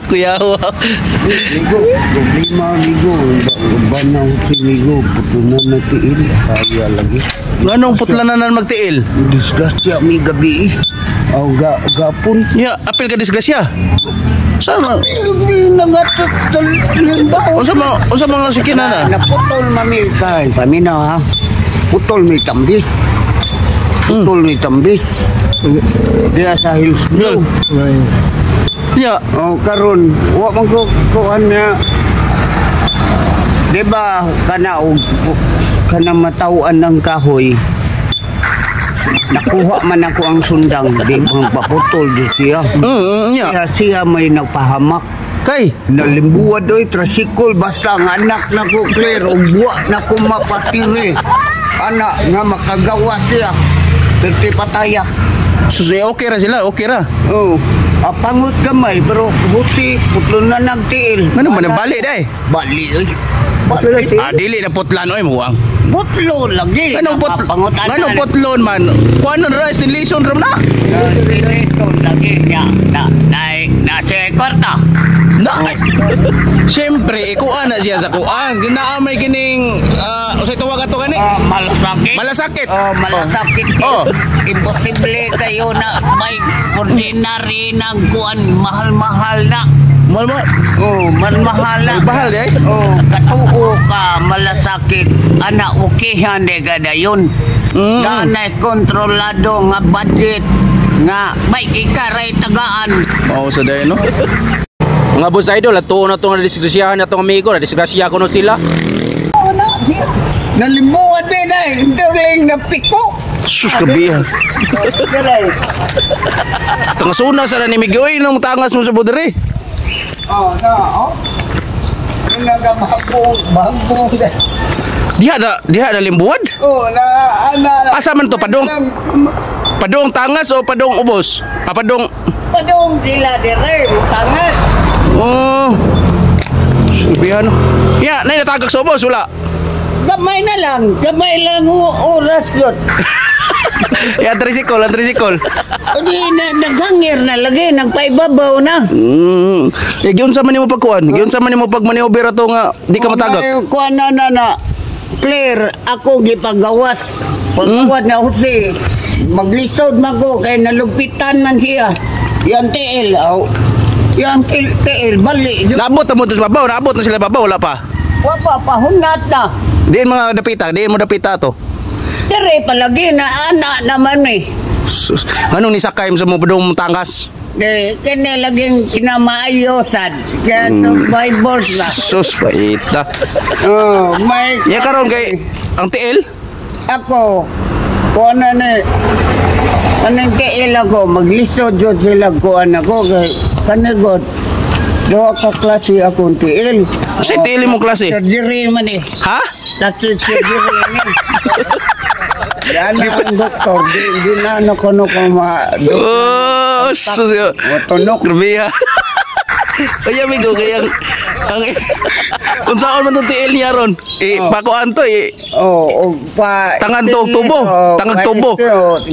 Kuya. Migo, problema migo. Banaw si migo, puto na tiil. Kaya lagi. Nganong putlanan magtiil? Disgrasya mi gabi eh. Aw ga gapon. Ya, apil ka disgrasya. Saan man? Nangatot sa limbaw. Unsa mga sikina na? Naputol mami kay paminaw ha. Putol mi tambis. Putol mi tambis. Diya sa Hills View. Ya. Oh, karon wa man ko kuan niya. Di ba kana og kana matawan ng kahoy. Nakuha man ako ang sundang, di bang paputol di siya. Ya. Siya, siya may nagpahamak. Kay Nalimbuwad oy trasikol basta ang anak na ko clear ug buwa na ko mapatiri. Anak nga makagawa siya. Perti pataya. Sus, eh, okay ra sila, okay ra. Oh, apangot gamay pero huti putlo na nagtiil. Ngano man bali day? Bali oy. Bali. Ah, dili na putlan oy muang. Putlo lagi. Nganong nganong putlon man? Kuan ra stainless ram na. Stainless lagi niya. Na na na sa kwarta. Na. Siyempre, ikuan na siya sa kuan. Ginaa may kining unsay tawag ato gani? Oh, malasakit. Malasakit. Oh, malasakit. Oh. Imposible kayo na may ordinary ng kuan mahal-mahal na. Mahal mo. Oh, mahal na. Mahal eh. Oh, katuo ka malasakit. Ana ukihan de gadayon. Danay kontrolado nga budget nga may ikaray tagaan. Oh, sa dayon no. Mga boss idol, ato na itong nadisgrasyahan na itong amigo, nadisgrasya ko no sila. Oh, na siya. Nalimbuan din ay, interling na piko. Sus, kabihan. Diray. Tangasuna sa ni Miguel nung tangas mo sa budere. Oh, na, oh. Nagababong, babong. Diha na limbuad. Oh, na, ana. Asa man to padong? Padong tangas o padong ubos? Ah, padong Padong sila dire, tangas. Oh. Sus, kabihan. Ya, nay natagak sa ubos wala. Gamay na lang, gamay lang oras yun. Ya, tricycle, ang tricycle. O di, na, naghangir na lagi, nagpaibabaw na. Eh, giunsa man nimo pagkuan? Giunsa man nimo pag maneuver ato nga di ka matagak? May Kuan na na na. Clear, ako gipagawas. Pagawas na Jose. Maglisod man ko kay nalugpitan man siya. Yan tiil, aw. Yan tiil, tiil, bali. Naabot na mo to sa babaw, naabot na sila babaw, wala pa. Wa pa, pahunat na. Diin mga dapita, diin mo dapita to. Dire palagi na ana naman eh. Sus, anong nisakay mo sa mo padong tangas? Di, kini laging kinamaayosan. Kaya survivors na. Sus, paita. Oh, may Ya karon kay ang tiil. Ako, kuan na ni, kanang tiil ako, maglisod yun sila kuan ako, kay kanigod, duha ka klase akong tiil. Sa tiil mo klase? Surgery man eh. Ha? Plastic surgery ni. Yan ang doktor, di na ano ko no ko ma... Oh, sus. Matunok. Grabe ha. Ay, amigo, kay ang kung saan man tong tiil niya ron. Eh, Oh. pakuan to eh. Oh, og pa... Tangan to og tubo. Oh, Tangag tubo.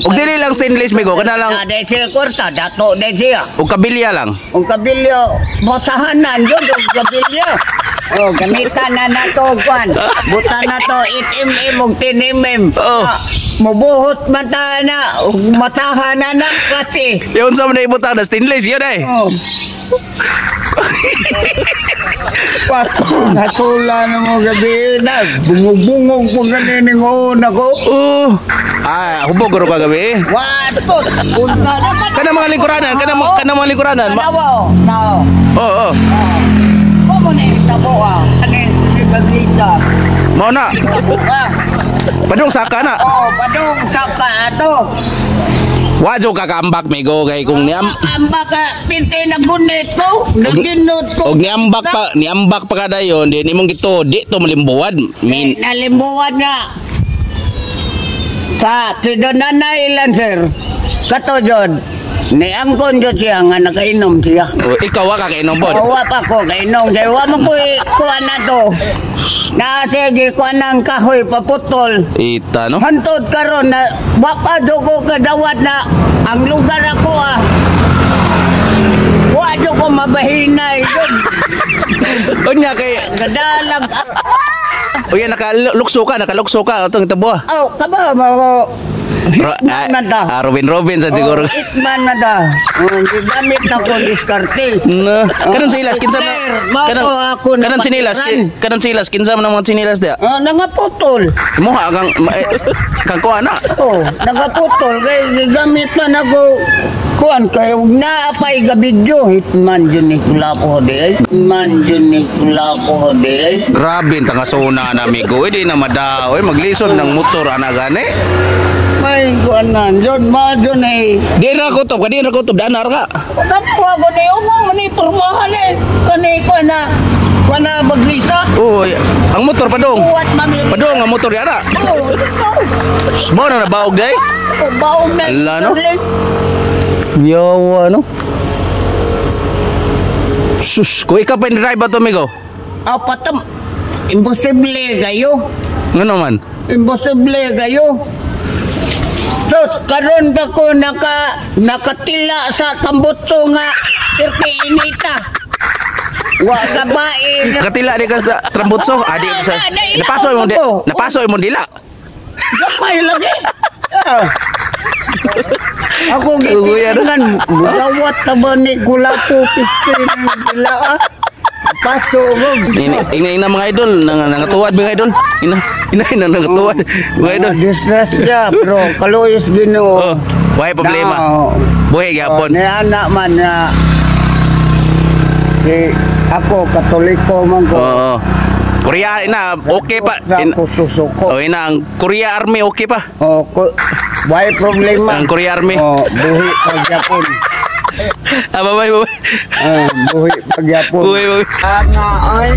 Og dili lang stainless, migo, kana lang Na, di siya kwarta, dato di siya. og kabilya lang. Ang kabilyo, basahanan yun, ang kabilyo. Oh, gamitan na nato kwan. Buta na to 8 mm ug 10 mm. Oh. Ah, mubuhot man ta na, ug matahan na na kasi. Yun sa mga ibutang na stainless yun eh. Oh. Patula na mo gabi na. Bungog-bungog po ganining una ko. Oh. Ah, hubog ro kagabi eh. Wato, punta na. Kana mga lingkuranan, kana mga lingkuranan. Tanawa, tao. Oo, oh. Mo na yung tabo ah. Ano yung ibagita? Mao na. Ah. Padung saka na. Oh, padung saka ato. Wajo ka kaambak migo kay kung niam Amba ka pinti na gunit ko, naginot ko. og niambak pa kadayon di nimong gito di to malimbuwad. Min Eh, nalimbuwan nga. Sa tidonanay lang sir. Kato jod. Ni angkon jod siya nga nakainom siya. Oh, ikaw wa ka kainom bod. Wa pa ko kainom kay wa man ko kuan na to. Na sige kuan ang kahoy paputol. Ita no. Hantod karon na wa pa jud ko kadawat na ang lugar ako ah. Wa Wa jud ko mabahinay jud. Unya kay Gadalag. Unya nakalukso ka atong tabo. Oh, kaba ba ko. Hitman na ta. Ah, Robin Robin sa siguro. Oh, hitman na ta. Oh, gigamit na ko diskarte. Na. Kanon silas kinsa man Claire, mao ko ako kanon sinilas napatiran. Kanon silas kinsa man ang mga sinilas dia. Ah, nangaputol. Muha kang eh, kang kuha na. Oh, nagaputol kay gigamit man ako kuan kay ug naa pa gabidyo, hitman jud ni Kulapo di ay. Hitman jud ni Kulapo di ay. Grabe ang tangasuna na, amigo. Eh, di na madao. Eh, maglisod ng motor ana gani. May kuan na jud ma jud ay. Di na kutob, kadi na kutob danar ka. Kapo ako ni umong ni pormahan eh. Kani kuan na kuan na maglisa. Oh, ang motor padong. Kuwat mami. Padong ang motor yana. Oh, ito. Mo na nabaog day. Oh, baog na. Ala, no? Yawa no. Sus, ko ikaw pa yung drive ba to, amigo? Ah, patam. Imposible kayo. Ngano man? Imposible kayo. So, karon ba ko nakatila sa tambuto nga irti inita. Wa ka ba eh. Katila di ka sa trambutso. Adi sa napaso imong dila. Gamay lagi. Ah. Ako Kuya, no? gitingan, gawat ta ba ni Gulapo piste ng dila ah. Paso ko. Ina ina, ina mga idol, nangatuwad mga idol. Ina ina ina nangatuwad mga idol. Distress siya, pero kaluyos Ginoo. Oh, why problema? Na, Buhi gyapon. oh, ni anak man na si ako Katoliko man ko. Oo. Korea ina okay pa. Sa Ina, ako susuko. oh, ina ang Korea Army okay pa. Oh, ko, why problema? Ang Korea Army. Oh, buhi pagyapon. Ah, bye bye bye. Ah, buhi pagyapon. Buhi, buhi. Ah, nga ay.